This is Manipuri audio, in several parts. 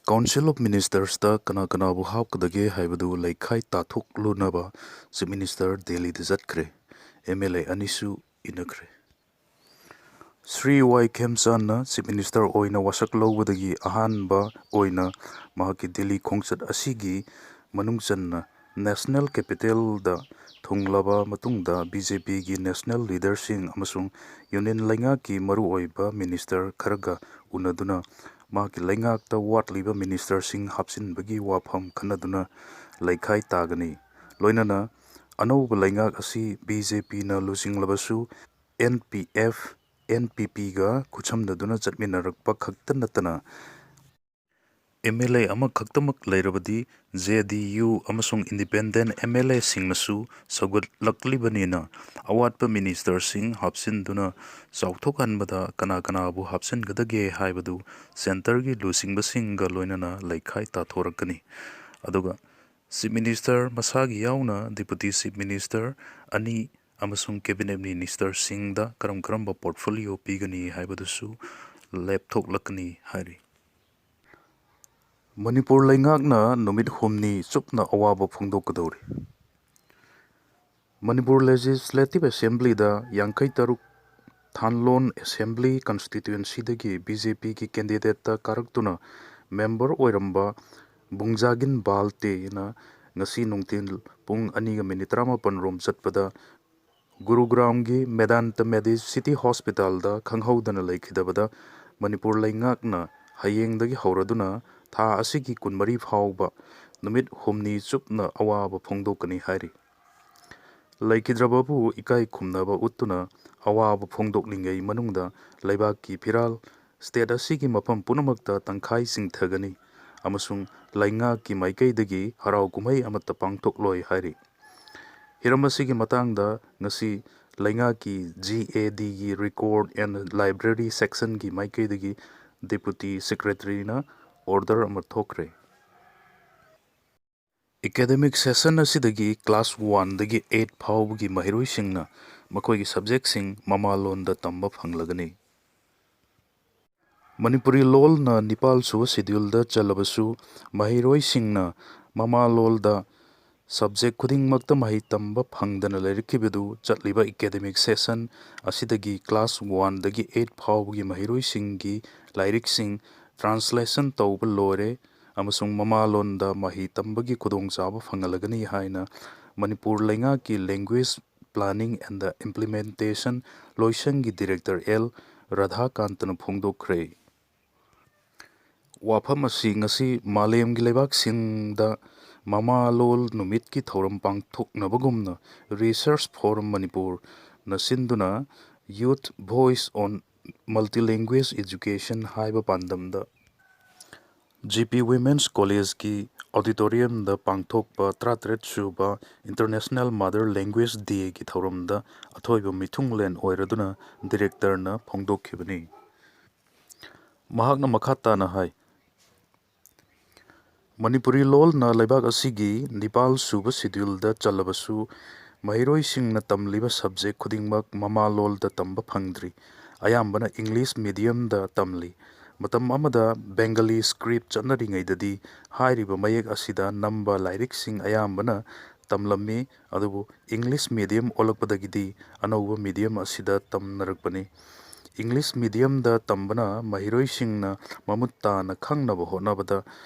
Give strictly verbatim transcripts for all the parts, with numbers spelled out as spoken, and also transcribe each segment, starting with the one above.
Council of Ministersꯇ ꯀꯅꯥ ꯀꯅꯥꯕꯨ ꯍꯥꯞꯀꯗꯒꯦ ꯍꯥꯏꯕꯗꯨ ꯂꯩꯈꯥꯏ ꯇꯥꯊꯣꯛꯂꯨꯅꯕ Chief Minister ꯗꯦꯜꯂꯤꯗ ꯆꯠꯈ꯭ꯔꯦ꯫ ꯑꯦꯝ ꯑꯦꯜ ꯑꯦ ꯑꯅꯤꯁꯨ ꯏꯟꯅꯈ꯭ꯔꯦ꯫ ꯁ꯭ꯔꯤ ꯋꯥꯏ ꯈꯦꯝꯆꯥꯟꯅ Chief Minister ꯑꯣꯏꯅ ꯋꯥꯁꯛ ꯂꯧꯕꯗꯒꯤ ꯑꯍꯥꯟꯕ ꯑꯣꯏꯅ ꯃꯍꯥꯛꯀꯤ ꯗꯤꯜꯂꯤ ꯈꯣꯡꯆꯠ ꯑꯁꯤꯒꯤ ꯃꯅꯨꯡ ꯆꯟꯅ National Capitalꯗ ꯊꯨꯡꯂꯕ ꯃꯇꯨꯡꯗ ꯕꯤ ꯖꯦ ꯄꯤꯒꯤ national leaderꯁꯤꯡ ꯑꯃꯁꯨꯡ Union ꯂꯩꯉꯥꯛꯀꯤ ꯃꯔꯨꯑꯣꯏꯕ minister ꯈꯔꯒ ꯎꯅꯗꯨꯅ ꯃꯍꯥꯛꯀꯤ ꯂꯩꯉꯥꯛꯇ ꯋꯥꯠꯂꯤꯕ ministerꯁꯤꯡ ꯍꯥꯞꯆꯤꯟꯕꯒꯤ ꯋꯥꯐꯝ ꯈꯟꯅꯗꯨꯅ ꯂꯩꯈꯥꯏ ꯇꯥꯒꯅꯤ꯫ ꯂꯣꯏꯅꯅ ꯑꯅꯧꯕ ꯂꯩꯉꯥꯛ ꯑꯁꯤ ꯕꯤ ꯖꯦ ꯄꯤꯅ ꯂꯨꯆꯤꯡꯂꯕꯁꯨ N P F, N P ꯄꯤꯒ ꯈꯨꯠꯁꯝꯅꯗꯨꯅ ꯆꯠꯃꯤꯟꯅꯔꯛꯄ ꯈꯛꯇ ꯅꯠꯇꯅ ꯑꯦꯝ ꯑꯦꯜ ꯑꯦ ꯑꯃꯈꯛꯇꯃꯛ ꯂꯩꯔꯕꯗꯤ ꯖꯦ ꯗꯤ ꯌꯨ ꯑꯃꯁꯨꯡ independent ꯑꯦꯝ ꯑꯦꯜ ꯑꯦꯁꯤꯡꯅꯁꯨ ꯁꯧꯒꯠꯂꯛꯂꯤꯕꯅꯤꯅ ꯑꯋꯥꯠꯄ ministerꯁꯤꯡ ꯍꯥꯞꯆꯤꯟꯗꯨꯅ ꯆꯥꯎꯊꯣꯛꯍꯟꯕꯗ ꯀꯅꯥ ꯀꯅꯥꯕꯨ ꯍꯥꯞꯆꯤꯟꯒꯗꯒꯦ ꯍꯥꯏꯕꯗꯨ centreꯒꯤ ꯂꯨꯆꯤꯡꯕꯁꯤꯡꯒ ꯂꯣꯏꯅꯅ ꯂꯩꯈꯥꯏ ꯇꯥꯊꯣꯔꯛꯀꯅꯤ꯫ ꯑꯗꯨꯒ Chief Minister ꯃꯁꯥꯒꯤ ꯌꯥꯎꯅ Deputy Chief Minister ꯑꯅꯤ ꯑꯃꯁꯨꯡ cabinet ministerꯁꯤꯡꯗ ꯀꯔꯝ ꯀꯔꯝꯕ portfolio ꯄꯤꯒꯅꯤ ꯍꯥꯏꯕꯗꯨꯁꯨ ꯂꯦꯞꯊꯣꯛꯂꯛꯀꯅꯤ ꯍꯥꯏꯔꯤ꯫ ꯃꯅꯤꯄꯨꯔ ꯂꯩꯉꯥꯛꯅ ꯅꯨꯃꯤꯠ ꯍꯨꯝꯅꯤ ꯆꯨꯞꯅ ꯑꯋꯥꯕ ꯐꯣꯡꯗꯣꯛꯀꯗꯧꯔꯤ꯫ ꯃꯅꯤꯄꯨꯔ Legislative Assemblyꯗ ꯌꯥꯡꯈꯩ ꯇꯔꯨꯛ ꯊꯥꯟꯂꯣꯟ Assembly Constituencyꯗꯒꯤ ꯕꯤ ꯖꯦ ꯄꯤꯒꯤ candidateꯇ ꯀꯥꯔꯛꯇꯨꯅ member ꯑꯣꯏꯔꯝꯕ ꯕꯨꯡꯖꯥꯒꯤꯟ ꯕꯥꯜꯇꯦꯅ ꯉꯁꯤ ꯅꯨꯡꯊꯤꯜ ꯄꯨꯡ ꯑꯅꯤꯒ ꯃꯤꯅꯤꯠ ꯇꯔꯥꯃꯥꯄꯟ ꯔꯣꯝ ꯆꯠꯄꯗ ꯒꯨꯔꯨꯒ꯭ꯔꯥꯝꯒꯤ ꯃꯦꯗꯥꯟꯇ ꯃꯦꯗꯤ City Hospitalꯗ ꯈꯪꯍꯧꯗꯅ ꯂꯩꯈꯤꯗꯕꯗ ꯃꯅꯤꯄꯨꯔ ꯂꯩꯉꯥꯛꯅ ꯍꯌꯦꯡꯗꯒꯤ ꯍꯧꯔꯗꯨꯅ ꯊꯥ ꯑꯁꯤꯒꯤ ꯀꯨꯟꯃꯔꯤ ꯐꯥꯎꯕ ꯅꯨꯃꯤꯠ ꯍꯨꯝꯅꯤ ꯆꯨꯞꯅ ꯑꯋꯥꯕ ꯐꯣꯡꯗꯣꯛꯀꯅꯤ ꯍꯥꯏꯔꯤ꯫ ꯂꯩꯈꯤꯗ꯭ꯔꯕꯕꯨ ꯏꯀꯥꯏ ꯈꯨꯝꯅꯕ ꯎꯠꯇꯨꯅ ꯑꯋꯥꯕ ꯐꯣꯡꯗꯣꯛꯂꯤꯉꯩ ꯃꯅꯨꯡꯗ ꯂꯩꯕꯥꯛꯀꯤ ꯐꯤꯔꯥꯜ state ꯑꯁꯤꯒꯤ ꯃꯐꯝ ꯄꯨꯝꯅꯃꯛꯇ ꯇꯪꯈꯥꯏ ꯆꯤꯡꯊꯒꯅꯤ ꯑꯃꯁꯨꯡ ꯂꯩꯉꯥꯛꯀꯤ ꯃꯥꯏꯀꯩꯗꯒꯤ ꯍꯔꯥꯎ ꯀꯨꯝꯍꯩ ꯑꯃꯠꯇ ꯄꯥꯡꯊꯣꯛꯂꯣꯏ ꯍꯥꯏꯔꯤ꯫ ꯍꯤꯔꯝ ꯑꯁꯤꯒꯤ ꯃꯇꯥꯡꯗ ꯉꯁꯤ ꯂꯩꯉꯥꯛꯀꯤ ꯖꯤ ꯑꯦ ꯗꯤꯒꯤ Record and Library Sectionꯒꯤ ꯃꯥꯏꯀꯩꯗꯒꯤ Deputy Secretaryꯅ order ꯑꯃ ꯊꯣꯛꯈ꯭ꯔꯦ꯫ Academic session ꯑꯁꯤꯗꯒꯤ class oneꯗꯒꯤ eight ꯐꯥꯎꯕꯒꯤ ꯃꯍꯩꯔꯣꯏꯁꯤꯡꯅ ꯃꯈꯣꯏꯒꯤ subjectꯁꯤꯡ ꯃꯃꯥꯂꯣꯟꯗ ꯇꯝꯕ ꯐꯪꯂꯒꯅꯤ꯫ ꯃꯅꯤꯄꯨꯔꯤ ꯂꯣꯜꯅ ꯅꯤꯄꯥꯜ ꯁꯨꯕ ꯁꯦꯗ꯭ꯌꯨꯜꯗ ꯆꯜꯂꯕꯁꯨ, ꯃꯍꯩꯔꯣꯏꯁꯤꯡꯅ ꯃꯃꯥ ꯂꯣꯜꯗ ꯁꯕꯖꯦꯛ ꯈꯨꯗꯤꯡꯃꯛꯇ ꯃꯍꯩ ꯇꯝꯕ ꯐꯪꯗꯅ ꯂꯩꯔꯛꯈꯤꯕꯗꯨ ꯆꯠꯂꯤꯕ ꯑꯦꯀꯥꯗꯃꯤꯛ ꯁꯦꯁꯟ ꯑꯁꯤꯗꯒꯤ ꯀ꯭ꯂꯥꯁ ꯋꯥꯟꯗꯒꯤ ꯑꯩꯠ ꯐꯥꯎꯕꯒꯤ ꯃꯍꯩꯔꯣꯏꯁꯤꯡꯒꯤ ꯂꯥꯏꯔꯤꯛꯁꯤꯡ ꯇ꯭ꯔꯥꯟꯁꯂꯦꯁꯟ ꯇꯧꯕ ꯂꯣꯏꯔꯦ ꯑꯃꯁꯨꯡ ꯃꯃꯥ ꯂꯣꯟꯗ ꯃꯍꯩ ꯇꯝꯕꯒꯤ ꯈꯨꯗꯣꯡꯆꯥꯕ ꯐꯪꯍꯜꯂꯒꯅꯤ ꯍꯥꯏꯅ ꯃꯅꯤꯄꯨꯔ ꯂꯩꯉꯥꯛꯀꯤ Language Planning and Implementation ꯂꯣꯏꯁꯪꯒꯤ ꯗꯤꯔꯦꯛꯇꯔ ꯑꯦꯜ ꯔꯥꯙꯥꯀꯥꯟꯇꯅ ꯐꯣꯡꯗꯣꯛꯈ꯭ꯔꯦ꯫ ꯋꯥꯐꯝ ꯑꯁꯤ ꯉꯁꯤ ꯃꯥꯂꯦꯝꯒꯤ ꯂꯩꯕꯥꯛꯁꯤꯡꯗ ꯃꯃꯥ ꯂꯣꯜ ꯅꯨꯃꯤꯠꯀꯤ ꯊꯧꯔꯝ ꯄꯥꯡꯊꯣꯛꯅꯕꯒꯨꯝꯅ Research Forum ꯃꯅꯤꯄꯨꯔꯅ ꯁꯤꯟꯗꯨꯅ Youth Voice on Multilingual Education ꯍꯥꯏꯕ ꯄꯥꯟꯗꯝꯗ ꯖꯤ ꯄꯤ ꯋꯤꯃꯦꯟꯁ ꯀꯣꯂꯦꯖꯀꯤ ꯑꯣꯗꯤꯇꯣꯔꯤꯌꯝꯗ ꯄꯥꯡꯊꯣꯛꯄ ꯇꯔꯥꯇꯔꯦꯠ ꯁꯨꯕ International Mother Language Dayꯒꯤ ꯊꯧꯔꯝꯗ ꯑꯊꯣꯏꯕ ꯃꯤꯊꯨꯡꯂꯦꯟ ꯑꯣꯏꯔꯗꯨꯅ ꯗꯤꯔꯦꯛꯇꯔꯅ ꯐꯣꯡꯗꯣꯛꯈꯤꯕꯅꯤ꯫ ꯃꯍꯥꯛꯅ ꯃꯈꯥ ꯇꯥꯅ ꯍꯥꯏ, ꯃꯅꯤꯄꯨꯔꯤ ꯂꯣꯜꯅ ꯂꯩꯕꯥꯛ ꯑꯁꯤꯒꯤ ꯅꯤꯄꯥꯜ ꯁꯨꯕ ꯁꯦꯗ꯭ꯌꯨꯜꯗ ꯆꯜꯂꯕꯁꯨ, ꯃꯍꯩꯔꯣꯏꯁꯤꯡꯅ ꯇꯝꯂꯤꯕ ꯁꯕꯖꯦꯛ ꯈꯨꯗꯤꯡꯃꯛ ꯃꯃꯥ ꯂꯣꯜꯗ ꯇꯝꯕ ꯐꯪꯗ꯭ꯔꯤ꯫ ꯑꯌꯥꯝꯕꯅ ꯏꯪꯂꯤꯁ ꯃꯤꯗꯤꯌꯝꯗ ꯇꯝꯂꯤ꯫ ꯃꯇꯝ ꯑꯃꯗ ꯕꯦꯡꯒꯂꯤ ꯁ꯭ꯀ꯭ꯔꯤꯞ ꯆꯠꯅꯔꯤꯉꯩꯗꯗꯤ ꯍꯥꯏꯔꯤꯕ ꯃꯌꯦꯛ ꯑꯁꯤꯗ ꯅꯝꯕ ꯂꯥꯏꯔꯤꯛꯁꯤꯡ ꯑꯌꯥꯝꯕꯅ ꯇꯝꯂꯝꯃꯤ, ꯑꯗꯨꯕꯨ ꯏꯪꯂꯤꯁ ꯃꯤꯗꯤꯌꯝ ꯑꯣꯜꯂꯛꯄꯗꯒꯤꯗꯤ ꯑꯅꯧꯕ ꯃꯤꯗꯤꯌꯝ ꯑꯁꯤꯗ ꯇꯝꯅꯔꯛꯄꯅꯤ꯫ ꯏꯪꯂꯤꯁ ꯃꯤꯗꯤꯌꯝꯗ ꯇꯝꯕꯅ ꯃꯍꯩꯔꯣꯏꯁꯤꯡꯅ ꯃꯃꯨꯠ ꯇꯥꯅ ꯈꯪꯅꯕ ꯍꯣꯠꯅꯕꯗ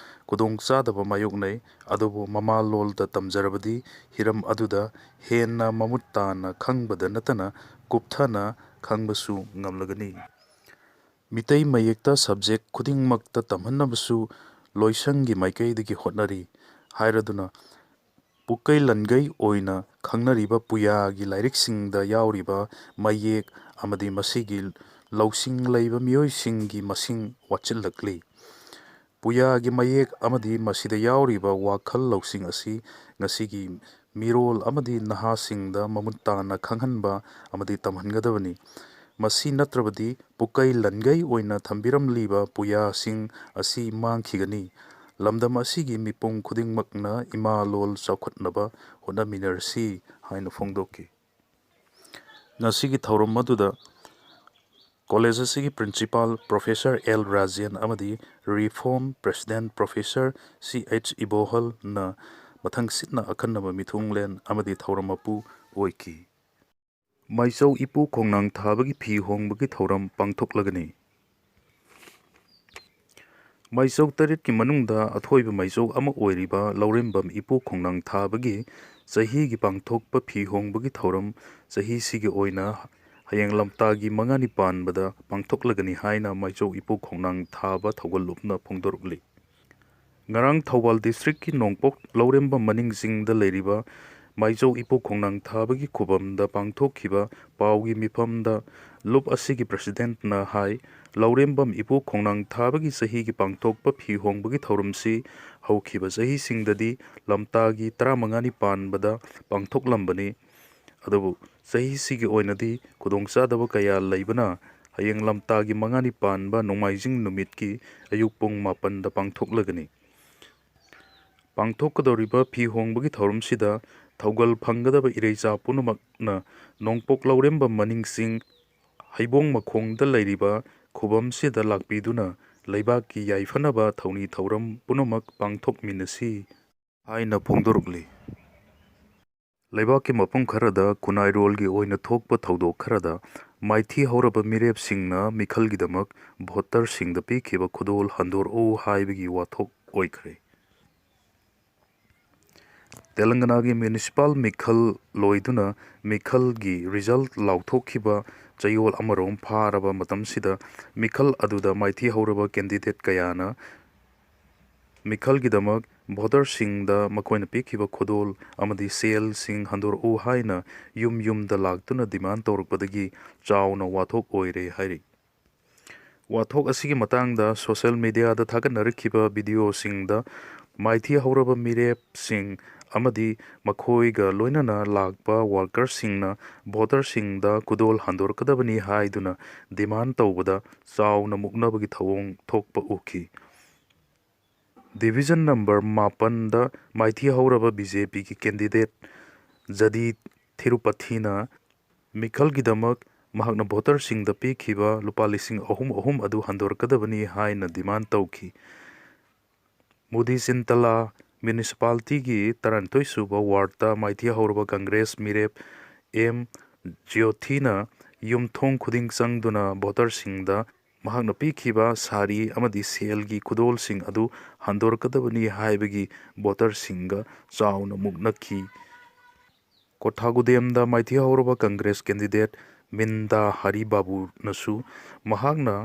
ꯈꯨꯗꯣꯡꯆꯥꯗꯕ ꯃꯥꯌꯣꯛꯅꯩ, ꯑꯗꯨꯕꯨ ꯃꯃꯥ ꯂꯣꯜꯗ ꯇꯝꯖꯔꯕꯗꯤ ꯍꯤꯔꯝ ꯑꯗꯨꯗ ꯍꯦꯟꯅ ꯃꯃꯨꯠ ꯇꯥꯅ ꯈꯪꯕꯗ ꯅꯠꯇꯅ ꯀꯨꯞꯊꯅ ꯈꯪꯕꯁꯨ ꯉꯝꯂꯒꯅꯤ꯫ ꯃꯤꯇꯩ ꯃꯌꯦꯛꯇ ꯁꯕꯖꯦꯛ ꯈꯨꯗꯤꯡꯃꯛꯇ ꯇꯝꯍꯟꯅꯕꯁꯨ ꯂꯣꯏꯁꯪꯒꯤ ꯃꯥꯏꯀꯩꯗꯒꯤ ꯍꯣꯠꯅꯔꯤ ꯍꯥꯏꯔꯗꯨꯅ, ꯄꯨꯀꯩ ꯂꯟꯒꯩ ꯑꯣꯏꯅ ꯈꯪꯅꯔꯤꯕ ꯄꯨꯌꯥꯒꯤ ꯂꯥꯏꯔꯤꯛꯁꯤꯡꯗ ꯌꯥꯎꯔꯤꯕ ꯃꯌꯦꯛ ꯑꯃꯗꯤ ꯃꯁꯤꯒꯤ ꯂꯧꯁꯤꯡ ꯂꯩꯕ ꯃꯤꯑꯣꯏꯁꯤꯡꯒꯤ ꯃꯁꯤꯡ ꯋꯥꯠꯁꯤꯜꯂꯛꯂꯤ꯫ ꯄꯨꯌꯥꯒꯤ ꯃꯌꯦꯛ ꯑꯃꯗꯤ ꯃꯁꯤꯗ ꯌꯥꯎꯔꯤꯕ ꯋꯥꯈꯜ ꯂꯧꯁꯤꯡ ꯑꯁꯤ ꯉꯁꯤꯒꯤ ꯃꯤꯔꯣꯜ ꯑꯃꯗꯤ ꯅꯍꯥꯁꯤꯡꯗ ꯃꯃꯨꯠ ꯇꯥꯅ ꯈꯪꯍꯟꯕ ꯑꯃꯗꯤ ꯇꯝꯍꯟꯒꯗꯕꯅꯤ꯫ ꯃꯁꯤ ꯅꯠꯇ꯭ꯔꯕꯗꯤ ꯄꯨꯀꯩ ꯂꯟꯒꯩ ꯑꯣꯏꯅ ꯊꯝꯕꯤꯔꯝꯂꯤꯕ ꯄꯨꯌꯥꯁꯤꯡ ꯑꯁꯤ ꯃꯥꯡꯈꯤꯒꯅꯤ꯫ ꯂꯝꯗꯝ ꯑꯁꯤꯒꯤ ꯃꯤꯄꯨꯝ ꯈꯨꯗꯤꯡꯃꯛꯅ ꯏꯃꯥ ꯂꯣꯜ ꯆꯥꯎꯈꯠꯅꯕ ꯍꯣꯠꯅꯃꯤꯟꯅꯔꯁꯤ ꯍꯥꯏꯅ ꯐꯣꯡꯗꯣꯛꯈꯤ꯫ ꯉꯁꯤꯒꯤ ꯊꯧꯔꯝ ꯑꯗꯨꯗ ꯀꯣꯂꯦꯖ ꯑꯁꯤꯒꯤ ꯄ꯭ꯔꯤꯟꯁꯤꯄꯥꯜ ꯄ꯭ꯔꯣꯐꯦꯁꯔ ꯑꯦꯜ ꯔꯥꯖꯦꯟ ꯑꯃꯗꯤ ꯔꯤꯐꯣꯔꯝ ꯄ꯭ꯔꯦꯁꯤꯗꯦꯟꯠ ꯄ꯭ꯔꯣꯐꯦꯁꯔ ꯁꯤ ꯑꯩꯆ ꯏꯕꯣꯍꯜꯅ ꯃꯊꯪ ꯁꯤꯠꯅ ꯑꯈꯟꯅꯕ ꯃꯤꯊꯨꯡꯂꯦꯟ ꯑꯃꯗꯤ ꯊꯧꯔꯝ ꯃꯄꯨ ꯑꯣꯏꯈꯤ꯫ ꯃꯥꯏꯆꯧ ꯏꯄꯨ ꯈꯣꯡꯅꯥꯡ ꯊꯥꯕꯒꯤ ꯐꯤ ꯍꯣꯡꯕꯒꯤ ꯊꯧꯔꯝ ꯄꯥꯡꯊꯣꯛꯂꯒꯅꯤ꯫ ꯃꯥꯏꯆꯧ ꯇꯔꯦꯠꯀꯤ ꯃꯅꯨꯡꯗ ꯑꯊꯣꯏꯕ ꯃꯥꯏꯆꯧ ꯑꯃ ꯑꯣꯏꯔꯤꯕ ꯂꯧꯔꯦꯝꯕꯝ ꯏꯄꯨ ꯈꯣꯡꯅꯥꯡ ꯊꯥꯕꯒꯤ ꯆꯍꯤꯒꯤ ꯄꯥꯡꯊꯣꯛꯄ ꯐꯤ ꯍꯣꯡꯕꯒꯤ ꯊꯧꯔꯝ ꯆꯍꯤꯁꯤꯒꯤ ꯑꯣꯏꯅ ꯍꯌꯦꯡ ꯂꯝꯇꯥꯒꯤ ꯃꯉꯥꯅꯤ ꯄꯥꯟꯕꯗ ꯄꯥꯡꯊꯣꯛꯂꯒꯅꯤ ꯍꯥꯏꯅ ꯃꯥꯏꯆꯧ ꯏꯄꯨ ꯈꯣꯡꯅꯥꯡ ꯊꯥꯕ ꯊꯧꯒꯜꯂꯨꯞꯅ ꯐꯣꯡꯗꯣꯔꯛꯂꯤ꯫ ꯉꯔꯥꯡ ꯊꯧꯕꯥꯜ ꯗꯤꯁꯇ꯭ꯔꯤꯛꯀꯤ ꯅꯣꯡꯄꯣꯛ ꯂꯧꯔꯦꯝꯕꯝ ꯃꯅꯤꯡ ꯆꯤꯡꯗ ꯂꯩꯔꯤꯕ ꯃꯥꯏꯆꯧ ꯏꯄꯨ ꯈꯣꯡꯅꯥꯡ ꯊꯥꯕꯒꯤ ꯈꯨꯕꯝꯗ ꯄꯥꯡꯊꯣꯛꯈꯤꯕ ꯄꯥꯎꯒꯤ ꯃꯤꯐꯝꯗ ꯂꯨꯞ ꯑꯁꯤꯒꯤ ꯄ꯭ꯔꯁꯤꯗꯦꯟꯠꯅ ꯍꯥꯏ, ꯂꯧꯔꯦꯝꯕꯝ ꯏꯄꯨ ꯈꯣꯡꯅꯥꯡ ꯊꯥꯕꯒꯤ ꯆꯍꯤꯒꯤ ꯄꯥꯡꯊꯣꯛꯄ ꯐꯤ ꯍꯣꯡꯕꯒꯤ ꯊꯧꯔꯝꯁꯤ ꯍꯧꯈꯤꯕ ꯆꯍꯤꯁꯤꯡꯗꯗꯤ ꯂꯝꯇꯥꯒꯤ ꯇꯔꯥꯃꯉꯥꯅꯤ ꯄꯥꯟꯕꯗ ꯄꯥꯡꯊꯣꯛꯂꯝꯕꯅꯤ꯫ ꯑꯗꯨꯕꯨ ꯆꯍꯤꯁꯤꯒꯤ ꯑꯣꯏꯅꯗꯤ ꯈꯨꯗꯣꯡꯆꯥꯗꯕ ꯀꯌꯥ ꯂꯩꯕꯅ ꯍꯌꯦꯡ ꯂꯝꯇꯥꯒꯤ ꯃꯉꯥꯅꯤ ꯄꯥꯟꯕ ꯅꯣꯡꯃꯥꯏꯖꯤꯡ ꯅꯨꯃꯤꯠꯀꯤ ꯑꯌꯨꯛ ꯄꯨꯡ ꯃꯥꯄꯟꯗ ꯄꯥꯡꯊꯣꯛꯂꯒꯅꯤ꯫ ꯄꯥꯡꯊꯣꯛꯀꯗꯧꯔꯤꯕ ꯐꯤ ꯍꯣꯡꯕꯒꯤ ꯊꯧꯔꯝꯁꯤꯗ ꯊꯧꯒꯜ ꯐꯪꯒꯗꯕ ꯏꯔꯩꯆꯥ ꯄꯨꯝꯅꯃꯛꯅ ꯅꯣꯡꯄꯣꯛ ꯂꯧꯔꯦꯝꯕꯝ ꯃꯅꯤꯡ ꯆꯤꯡ ꯍꯩꯕꯣꯡ ꯃꯈꯣꯡꯗ ꯂꯩꯔꯤꯕ ꯈꯨꯕꯝꯁꯤꯗ ꯂꯥꯛꯄꯤꯗꯨꯅ ꯂꯩꯕꯥꯛꯀꯤ ꯌꯥꯏꯐꯅꯕ ꯊꯧꯅꯤ ꯊꯧꯔꯝ ꯄꯨꯝꯅꯃꯛ ꯄꯥꯡꯊꯣꯛꯃꯤꯟꯅꯁꯤ ꯍꯥꯏꯅ ꯐꯣꯡꯗꯣꯔꯛꯂꯤ꯫ ꯂꯩꯕꯥꯛꯀꯤ ꯃꯐꯝ ꯈꯔꯗ ꯈꯨꯟꯅꯥꯏꯔꯣꯜꯒꯤ ꯑꯣꯏꯅ ꯊꯣꯛꯄ ꯊꯧꯗꯣꯛ ꯈꯔꯗ ꯃꯥꯏꯊꯤ ꯍꯧꯔꯕ ꯃꯤꯔꯦꯞꯁꯤꯡꯅ ꯃꯤꯈꯜꯒꯤꯗꯃꯛ ꯚꯣꯇꯔꯁꯤꯡꯗ ꯄꯤꯈꯤꯕ ꯈꯨꯗꯣꯜ ꯍꯟꯗꯣꯔꯛꯎ ꯍꯥꯏꯕꯒꯤ ꯋꯥꯊꯣꯛ ꯑꯣꯏꯈ꯭ꯔꯦ꯫ ꯇꯦꯂꯪꯒꯅꯥꯒꯤ ꯃ꯭ꯌꯨꯅꯤꯁꯤꯄꯥꯜ ꯃꯤꯈꯜ ꯂꯣꯏꯗꯨꯅ ꯃꯤꯈꯜꯒꯤ ꯔꯤꯖꯜꯠ ꯂꯥꯎꯊꯣꯛꯈꯤꯕ ꯆꯌꯣꯜ ꯑꯃꯔꯣꯝ ꯐꯥꯔꯕ ꯃꯇꯝꯁꯤꯗ ꯃꯤꯈꯜ ꯑꯗꯨꯗ ꯃꯥꯏꯊꯤ ꯍꯧꯔꯕ ꯀꯦꯟꯗꯤꯗꯦꯠ ꯀꯌꯥꯅ ꯃꯤꯈꯜꯒꯤꯗꯃꯛ ꯚꯣꯇꯔꯁꯤꯡꯗ ꯃꯈꯣꯏꯅ ꯄꯤꯈꯤꯕ ꯈꯨꯗꯣꯜ ꯑꯃꯗꯤ ꯁꯦꯜꯁꯤꯡ ꯍꯟꯗꯣꯔꯛꯎ ꯍꯥꯏꯅ ꯌꯨꯝ ꯌꯨꯝꯗ ꯂꯥꯛꯇꯨꯅ ꯗꯤꯃꯥꯟ ꯇꯧꯔꯛꯄꯗꯒꯤ ꯆꯥꯎꯅ ꯋꯥꯊꯣꯛ ꯑꯣꯏꯔꯦ ꯍꯥꯏꯔꯤ꯫ ꯋꯥꯊꯣꯛ ꯑꯁꯤꯒꯤ ꯃꯇꯥꯡꯗ ꯁꯣꯁꯤꯌꯦꯜ ꯃꯤꯗꯤꯌꯥꯗ ꯊꯥꯒꯠꯅꯔꯛꯈꯤꯕ ꯚꯤꯗꯤꯑꯣꯁꯤꯡꯗ ꯃꯥꯏꯊꯤ ꯍꯧꯔꯕ ꯃꯤꯔꯦꯞꯁꯤꯡ ꯑꯃꯗꯤ ꯃꯈꯣꯏꯒ ꯂꯣꯏꯅꯅ ꯂꯥꯛꯄ ꯋꯥꯔꯀꯔꯁꯤꯡꯅ ꯚꯣꯇꯔꯁꯤꯡꯗ ꯈꯨꯗꯣꯜ ꯍꯟꯗꯣꯔꯛꯀꯗꯕꯅꯤ ꯍꯥꯏꯗꯨꯅ ꯗꯤꯃꯥꯟ ꯇꯧꯕꯗ ꯆꯥꯎꯅ ꯃꯨꯛꯅꯕꯒꯤ ꯊꯧꯑꯣꯡ ꯊꯣꯛꯄ ꯎꯈꯤ꯫ ꯗꯤꯚꯤꯖꯟ ꯅꯝꯕꯔ ꯃꯥꯄꯟꯗ ꯃꯥꯏꯊꯤ ꯍꯧꯔꯕ ꯕꯤ ꯖꯦ ꯄꯤꯒꯤ ꯀꯦꯟꯗꯤꯗꯦꯠ ꯖꯗꯤ ꯊꯤꯔꯨꯄꯊꯤꯅ ꯃꯤꯈꯜꯒꯤꯗꯃꯛ ꯃꯍꯥꯛꯅ ꯚꯣꯇꯔꯁꯤꯡꯗ ꯄꯤꯈꯤꯕ ꯂꯨꯄꯥ ꯂꯤꯁꯤꯡ ꯑꯍꯨꯝ ꯑꯍꯨꯝ ꯑꯗꯨ ꯍꯟꯗꯣꯔꯛꯀꯗꯕꯅꯤ ꯍꯥꯏꯅ ꯗꯤꯃꯥꯟ ꯇꯧꯈꯤ꯫ ꯃꯨꯗꯤ ꯆꯤꯟꯇꯂꯥ ꯃ꯭ꯌꯨꯅꯤꯁꯤꯄꯥꯂꯤꯇꯤꯒꯤ ꯇꯔꯥꯅꯤꯊꯣꯏ ꯁꯨꯕ ꯋꯥꯔꯗꯇ ꯃꯥꯏꯊꯤ ꯍꯧꯔꯕ ꯀꯪꯒ꯭ꯔꯦꯁ ꯃꯤꯔꯦꯞ ꯑꯦꯝ ꯖ꯭ꯌꯣꯊꯤꯅ ꯌꯨꯝꯊꯣꯡ ꯈꯨꯗꯤꯡ ꯆꯪꯗꯨꯅ ꯚꯣꯇꯔꯁꯤꯡꯗ ꯃꯍꯥꯛꯅ ꯄꯤꯈꯤꯕ ꯁꯥꯔꯤ ꯑꯃꯗꯤ ꯁꯦꯜꯒꯤ ꯈꯨꯗꯣꯜꯁꯤꯡ ꯑꯗꯨ ꯍꯟꯗꯣꯔꯛꯀꯗꯕꯅꯤ ꯍꯥꯏꯕꯒꯤ ꯚꯣꯇꯔꯁꯤꯡꯒ ꯆꯥꯎꯅ ꯃꯨꯛꯅꯈꯤ꯫ ꯀꯣꯊꯥꯒꯨꯗꯦꯝꯗ ꯃꯥꯏꯊꯤ ꯍꯧꯔꯕ ꯀꯪꯒ꯭ꯔꯦꯁ ꯀꯦꯟꯗꯤꯗꯦꯠ ꯃꯤꯟꯗꯥ ꯍꯔꯤꯕꯥꯕꯨꯅꯁꯨ ꯃꯍꯥꯛꯅ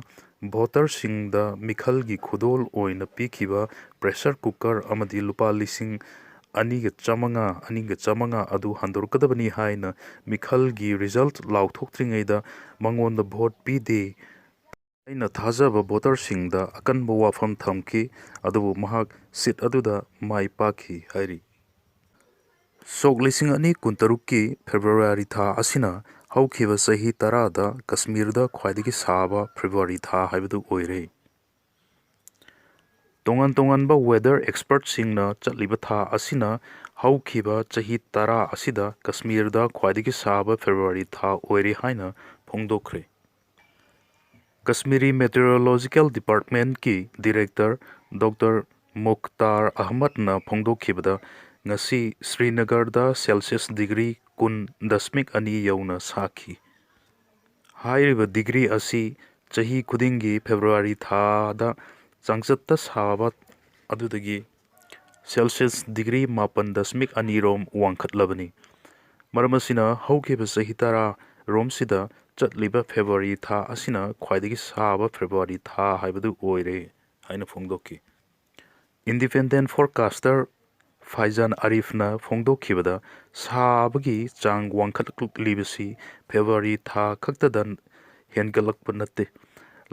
ꯚꯣꯇꯔꯁꯤꯡꯗ ꯃꯤꯈꯜꯒꯤ ꯈꯨꯗꯣꯜ ꯑꯣꯏꯅ ꯄꯤꯈꯤꯕ ꯄ꯭ꯔꯦꯁꯔ ꯀꯨꯀꯔ ꯑꯃꯗꯤ ꯂꯨꯄꯥ ꯂꯤꯁꯤꯡ ꯑꯅꯤꯒ ꯆꯥꯃꯉꯥ, ꯑꯅꯤꯒ ꯆꯥꯃꯉꯥ ꯑꯗꯨ ꯍꯟꯗꯣꯔꯛꯀꯗꯕꯅꯤ ꯍꯥꯏꯅ ꯃꯤꯈꯜꯒꯤ ꯔꯤꯖꯜꯠ ꯂꯥꯎꯊꯣꯛꯇ꯭ꯔꯤꯉꯩꯗ ꯃꯉꯣꯟꯗ ꯚꯣꯠ ꯄꯤꯗꯦ ꯑꯩꯅ ꯊꯥꯖꯕ ꯚꯣꯇꯔꯁꯤꯡꯗ ꯑꯀꯟꯕ ꯋꯥꯐꯝ ꯊꯝꯈꯤ, ꯑꯗꯨꯕꯨ ꯃꯍꯥꯛ ꯁꯤꯠ ꯑꯗꯨꯗ ꯃꯥꯏ ꯄꯥꯛꯈꯤ ꯍꯥꯏꯔꯤ꯫ ꯁꯣꯛ ꯂꯤꯁꯤꯡ ꯑꯅꯤ ꯀꯨꯟꯇꯔꯨꯛꯀꯤ ꯐꯦꯕ꯭ꯔꯨꯋꯥꯔꯤ ꯊꯥ ꯑꯁꯤꯅ ꯍꯧꯈꯤꯕ ꯆꯍꯤ ꯇꯔꯥꯗ ꯀꯁꯃꯤꯔꯗ ꯈ꯭ꯋꯥꯏꯗꯒꯤ ꯁꯥꯕ ꯐꯦꯕ꯭ꯔꯨꯋꯥꯔꯤ ꯊꯥ ꯍꯥꯏꯕꯗꯨ ꯑꯣꯏꯔꯦ꯫ ꯇꯣꯉꯥꯟ ꯇꯣꯉꯥꯟꯕ ꯋꯦꯗꯔ ꯑꯦꯛꯁꯄꯔꯠꯁꯤꯡꯅ ꯆꯠꯂꯤꯕ ꯊꯥ ꯑꯁꯤꯅ ꯍꯧꯈꯤꯕ ꯆꯍꯤ ꯇꯔꯥ ꯑꯁꯤꯗ ꯀꯁꯃꯤꯔꯗ ꯈ꯭ꯋꯥꯏꯗꯒꯤ ꯁꯥꯕ ꯐꯦꯕ꯭ꯔꯨꯋꯥꯔꯤ ꯊꯥ ꯑꯣꯏꯔꯦ ꯍꯥꯏꯅ ꯐꯣꯡꯗꯣꯛꯈ꯭ꯔꯦ꯫ ꯀꯁꯃꯤꯔꯤ ꯃꯦꯇꯤꯑꯣꯔꯣꯂꯣꯖꯤꯀꯦꯜ ꯗꯤꯄꯥꯔꯠꯃꯦꯟꯠꯀꯤ ꯗꯤꯔꯦꯛꯇꯔ ꯗꯣꯛꯇꯔ ꯃꯨꯈꯇꯥꯔ ꯑꯍꯃꯗꯅ ꯐꯣꯡꯗꯣꯛꯈꯤꯕꯗ, ꯉꯁꯤ ꯁ꯭ꯔꯤꯅꯒꯔꯗ ꯁꯦꯜꯁꯤꯌꯁ ꯗꯤꯒ꯭ꯔꯤ ꯀꯨꯟ ꯗꯁꯃꯤꯛ ꯑꯅꯤ ꯌꯧꯅ ꯁꯥꯈꯤ꯫ ꯍꯥꯏꯔꯤꯕ ꯗꯤꯒ꯭ꯔꯤ ꯑꯁꯤ ꯆꯍꯤ ꯈꯨꯗꯤꯡꯒꯤ ꯐꯦꯕ꯭ꯔꯨꯋꯥꯔꯤ ꯊꯥꯗ ꯆꯥꯡꯆꯠꯇ ꯁꯥꯕ ꯑꯗꯨꯗꯒꯤ ꯁꯦꯜꯁꯤꯌꯁ ꯗꯤꯒ꯭ꯔꯤ ꯃꯥꯄꯟ ꯗꯁꯃꯤꯛ ꯑꯅꯤ ꯔꯣꯝ ꯋꯥꯡꯈꯠꯂꯕꯅꯤ꯫ ꯃꯔꯝ ꯑꯁꯤꯅ, ꯍꯧꯈꯤꯕ ꯆꯍꯤ ꯇꯔꯥ ꯔꯣꯝꯁꯤꯗ ꯆꯠꯂꯤꯕ ꯐꯦꯕ꯭ꯔꯨꯋꯥꯔꯤ ꯊꯥ ꯑꯁꯤꯅ ꯈ꯭ꯋꯥꯏꯗꯒꯤ ꯁꯥꯕ ꯐꯦꯕ꯭ꯔꯨꯋꯥꯔꯤ ꯊꯥ ꯍꯥꯏꯕꯗꯨ ꯑꯣꯏꯔꯦ ꯍꯥꯏꯅ ꯐꯣꯡꯗꯣꯛꯈꯤ꯫ ꯏꯟꯗꯤꯄꯦꯟꯗꯦꯟꯠ ꯐꯣꯔꯀꯥꯁꯇꯔ ꯐꯥꯏꯖꯥꯟ ꯑꯥꯔꯤꯐꯅ ꯐꯣꯡꯗꯣꯛꯈꯤꯕꯗ, ꯁꯥꯕꯒꯤ ꯆꯥꯡ ꯋꯥꯡꯈꯠꯂꯛꯂꯤꯕꯁꯤ ꯐꯦꯕ꯭ꯔꯨꯋꯥꯔꯤ ꯊꯥ ꯈꯛꯇꯗ ꯍꯦꯟꯒꯠꯂꯛꯄ ꯅꯠꯇꯦ,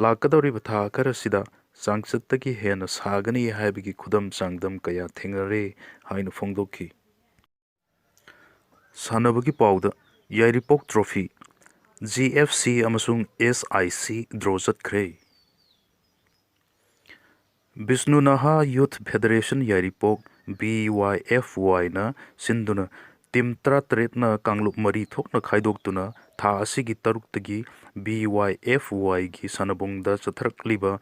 ꯂꯥꯛꯀꯗꯧꯔꯤꯕ ꯊꯥ ꯈꯔꯁꯤꯗ ꯆꯥꯡꯆꯠꯇꯒꯤ ꯍꯦꯟꯅ ꯁꯥꯒꯅꯤ ꯍꯥꯏꯕꯒꯤ ꯈꯨꯗꯝ ꯆꯥꯡꯗꯝ ꯀꯌꯥ ꯊꯦꯡꯅꯔꯦ ꯍꯥꯏꯅ ꯐꯣꯡꯗꯣꯛꯈꯤ꯫ ꯁꯥꯟꯅꯕꯒꯤ ꯄꯥꯎꯗ, ꯌꯥꯏꯔꯤꯄꯣꯛ ꯇ꯭ꯔꯣꯐꯤ, ꯖꯤ ꯑꯦꯐ ꯁꯤ ꯑꯃꯁꯨꯡ ꯑꯦꯁ ꯑꯥꯏ ꯁꯤ ꯗ꯭ꯔꯣ ꯆꯠꯈ꯭ꯔꯦ꯫ ꯕꯤꯁꯅꯨ ꯅꯍꯥ ꯌꯨꯊ ꯐꯦꯗꯔꯦꯁꯟ ꯌꯥꯏꯔꯤꯄꯣꯛ, ꯕꯤ ꯋꯥꯏ ꯑꯦꯐ ꯋꯥꯏꯅ ꯁꯤꯟꯗꯨꯅ ꯇꯤꯝ ꯇꯔꯥꯇꯔꯦꯠꯅ ꯀꯥꯡꯂꯨꯞ ꯃꯔꯤ ꯊꯣꯛꯅ ꯈꯥꯏꯗꯣꯛꯇꯨꯅ ꯊꯥ ꯑꯁꯤꯒꯤ ꯇꯔꯨꯛꯇꯒꯤ B Y F Y ꯒꯤ ꯁꯥꯟꯅꯕꯨꯡꯗ ꯆꯠꯊꯔꯛꯂꯤꯕ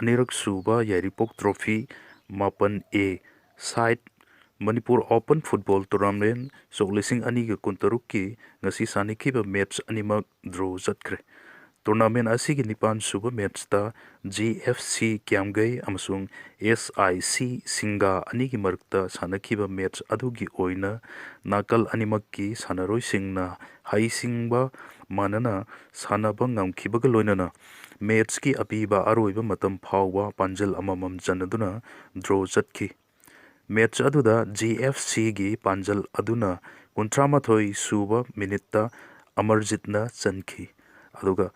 ꯑꯅꯤꯔꯛ ꯁꯨꯕ ꯌꯥꯏꯔꯤꯄꯣꯛ ꯇ꯭ꯔꯣꯐꯤ ꯃꯥꯄꯟ A side Manipur Open Football Tournament ꯁꯣꯛ ꯂꯤꯁꯤꯡ ꯑꯅꯤꯒ ꯀꯨꯟꯇꯔꯨꯛꯀꯤ ꯉꯁꯤ ꯁꯥꯟꯅꯈꯤꯕ ꯃꯦꯠꯆ ꯑꯅꯤꯃꯛ ꯗ꯭ꯔꯣ ꯆꯠꯈ꯭ꯔꯦ꯫ ꯇꯣꯔꯅꯥꯃꯦꯟ ꯑꯁꯤꯒꯤ ꯅꯤꯄꯥꯟ ꯁꯨꯕ ꯃꯦꯠꯆꯇ G F C ꯀ꯭ꯌꯥꯝꯒꯩ ꯑꯃꯁꯨꯡ S I C ꯁꯤꯡꯒꯥ ꯑꯅꯤꯒꯤ ꯃꯔꯛꯇ ꯁꯥꯟꯅꯈꯤꯕ ꯃꯦꯠꯆ ꯑꯗꯨꯒꯤ ꯑꯣꯏꯅ ꯅꯥꯀꯜ ꯑꯅꯤꯃꯛꯀꯤ ꯁꯥꯟꯅꯔꯣꯏꯁꯤꯡꯅ ꯍꯩꯁꯤꯡꯕ ꯃꯥꯟꯅꯅ ꯁꯥꯟꯅꯕ ꯉꯝꯈꯤꯕꯒ ꯂꯣꯏꯅꯅ ꯃꯦꯠꯆꯀꯤ ꯑꯄꯤꯕ ꯑꯔꯣꯏꯕ ꯃꯇꯝ ꯐꯥꯎꯕ ꯄꯥꯟꯖꯜ ꯑꯃꯃꯝ ꯆꯟꯅꯗꯨꯅ ꯗ꯭ꯔꯣ ꯆꯠꯈꯤ꯫ ꯃꯦꯠꯆ ꯑꯗꯨꯗ G F C ꯒꯤ ꯄꯥꯟꯖꯜ ꯑꯗꯨꯅ ꯀꯨꯟꯊ꯭ꯔꯥ ꯃꯥꯊꯣꯏ ꯁꯨꯕ ꯃꯤꯅꯤꯠꯇ ꯑꯃꯔꯖꯤꯠꯅ ꯆꯟꯈꯤ, ꯑꯗꯨꯒ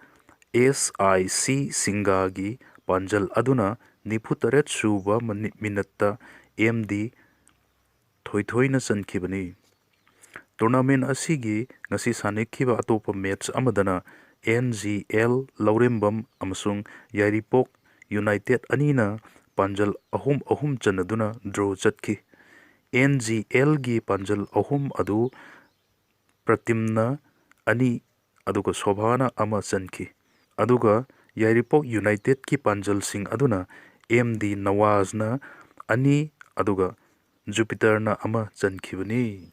S I C ꯁꯤꯡꯒꯥꯒꯤ ꯄꯥꯟꯖꯜ ꯑꯗꯨꯅ ꯅꯤꯐꯨ ꯇꯔꯦꯠ ꯁꯨꯕ ꯃꯅꯤ-, ꯃꯤꯅꯠꯇ M D ꯊꯣꯏꯊꯣꯏꯅ ꯆꯟꯈꯤꯕꯅꯤ꯫ ꯇꯣꯔꯅꯥꯃꯦꯟ ꯑꯁꯤꯒꯤ ꯉꯁꯤ ꯁꯥꯟꯅꯈꯤꯕ ꯑꯇꯣꯞꯄ ꯃꯦꯠꯆ ꯑꯃꯗꯅ N G L ꯂꯧꯔꯦꯝꯕꯝ ꯑꯃꯁꯨꯡ ꯌꯥꯏꯔꯤꯄꯣꯛ ꯌꯨꯅꯥꯏꯇꯦꯗ ꯑꯅꯤꯅ ꯄꯥꯟꯖꯜ ꯑꯍꯨꯝ ꯑꯍꯨꯝ ꯆꯟꯅꯗꯨꯅ ꯗ꯭ꯔꯣ ꯆꯠꯈꯤ꯫ N G L ꯒꯤ ꯄꯥꯟꯖꯜ ꯑꯍꯨꯝ ꯑꯗꯨ ꯄ꯭ꯔꯇꯤꯝꯅ ꯑꯅꯤ ꯑꯗꯨꯒ ꯁꯣꯚꯥꯅ ꯑꯃ ꯆꯟꯈꯤ꯫ ꯑꯗꯨꯒ ꯌꯥꯏꯔꯤꯄꯣꯛ ꯌꯨꯅꯥꯏꯇꯦꯗꯀꯤ ꯄꯥꯟꯖꯜꯁꯤꯡ ꯑꯗꯨꯅ M D ꯅꯋꯥꯖꯅ ꯑꯅꯤ ꯑꯗꯨꯒ ꯖꯨꯄꯤꯇꯔꯅ ꯑꯃ ꯆꯟꯈꯤꯕꯅꯤ꯫